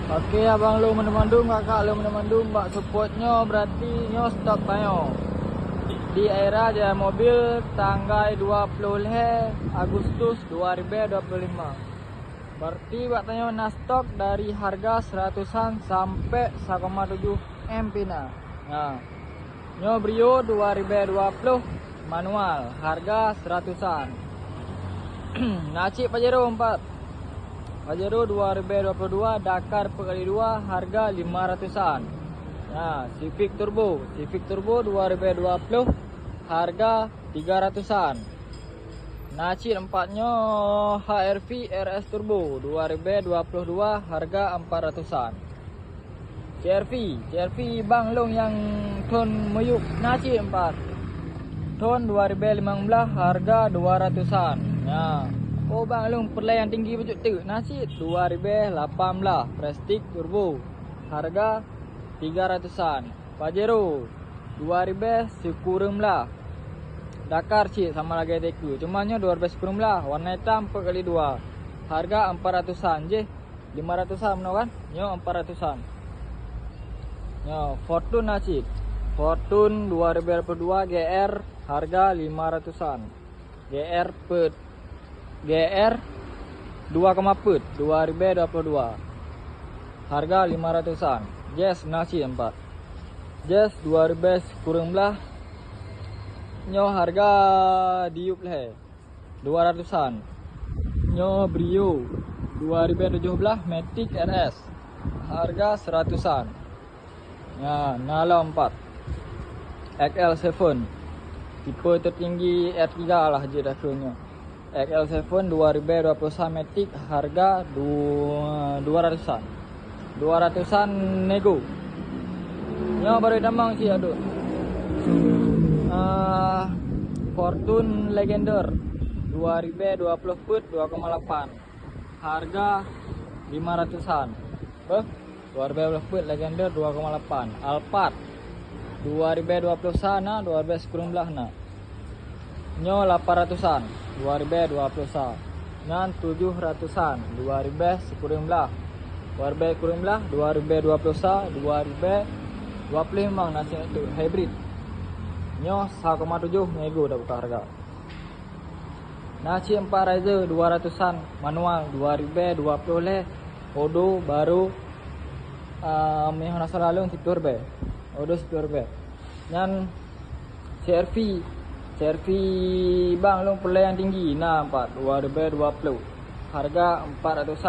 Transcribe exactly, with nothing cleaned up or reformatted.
Oke, abang lôn mandum-mandum, kakak lôn mandum-mandum bak support nyoe, berarti nyoe stok tanyoe di Aera Jaya Mobil tanggai dua ploh lhèe Agustus dua ribèe dua ploh lima. Berarti bak tanyoe na stok dari harga seratusan sampai sa koma tujoh M pih na. Nah. Nyoe Brio dua ribèe dua ploh manual, harga seratusan. Na cit Pajero empat. Pajero dua ribèe dua ploh dua, Dakar peuet kali dua, harga lima ratusan. Nah, Civic Turbo, Civic Turbo dua ribèe dua ploh, harga tiga ratusan. Na cit empat nyoe H R V R S Turbo dua ribèe dua ploh dua, harga empat ratusan. C R V, C R V bang lôn nyang thon miyueb na cit empat. Thon dua ribèe limong blah, harga dua ratusan. Nah, oh bang lôn peureulèe nyang tinggi bacut teuk, na cit dua ribèe lapan blah, Prestige Turbo, harga tiga ratusan. Pajero dua ribèe sikureueng blah. Dakar cit sama lagèe Iveco, cuma nyoe dua ribèe sikureueng blah, warna itam peuet kali dua. Harga empat ratusan jih. Lima ratusan meunoe kan? Nyoe empat ratusan. Nyoe Fortuner cit. Fortuner dua ribèe dua puluh dua G R, harga lima ratusan. G R peuet, G R dua koma peuet, dua ribèe dua puluh dua. Harga lima ratusan. Jazz na cit empat. Jazz dua ribèe sikureueng blah. Nyoe harga diyueb lhèe. Dua ratusan. Nyoe Brio dua ribèe tujoh blah Matic R S. Harga seratusan. Nyan, na lom empat. X L tujuh. Tipe tertinggi R tiga lah jeuet takheun nyoe. X L tujuh dua ribèe dua puluh sa Matic, harga du-, dua ratusan. Dua ratusan nego. Nyoe baru tamong cit, aduh. Ah, Fortuner Legender dua ribèe dua puluh peuet dua koma lapan. Harga lima ratusan. Beuh, dua ribèe dua puluh peuet Legender dua koma lapan. Alphard dua ribèe dua puluh sa na, dua ribèe sikureueng blah na. Nyoe lapan ratusan, dua ribèe dua puluh sa. Nyan tujoh ratusan, dua ribèe sikureueng blah. Dua ribèe sikureueng blah, dua ribèe dua puluh sa, dua ribèe dua puluh limong na cit hybrid. Nyoe sa koma tujoh nego tabuka harga. Na cit empat Raizer dua ratusan manual dua ribèe dua puluh lhèe, odo baru, ah, meuhana salah lôn siplôh ribèe. Odo siplôh ribèe. Nyan C R V, C R V bang lôn peureulèe nyang tinggi, na empat, dua ribèe dua puluh. Harga empat ratusan.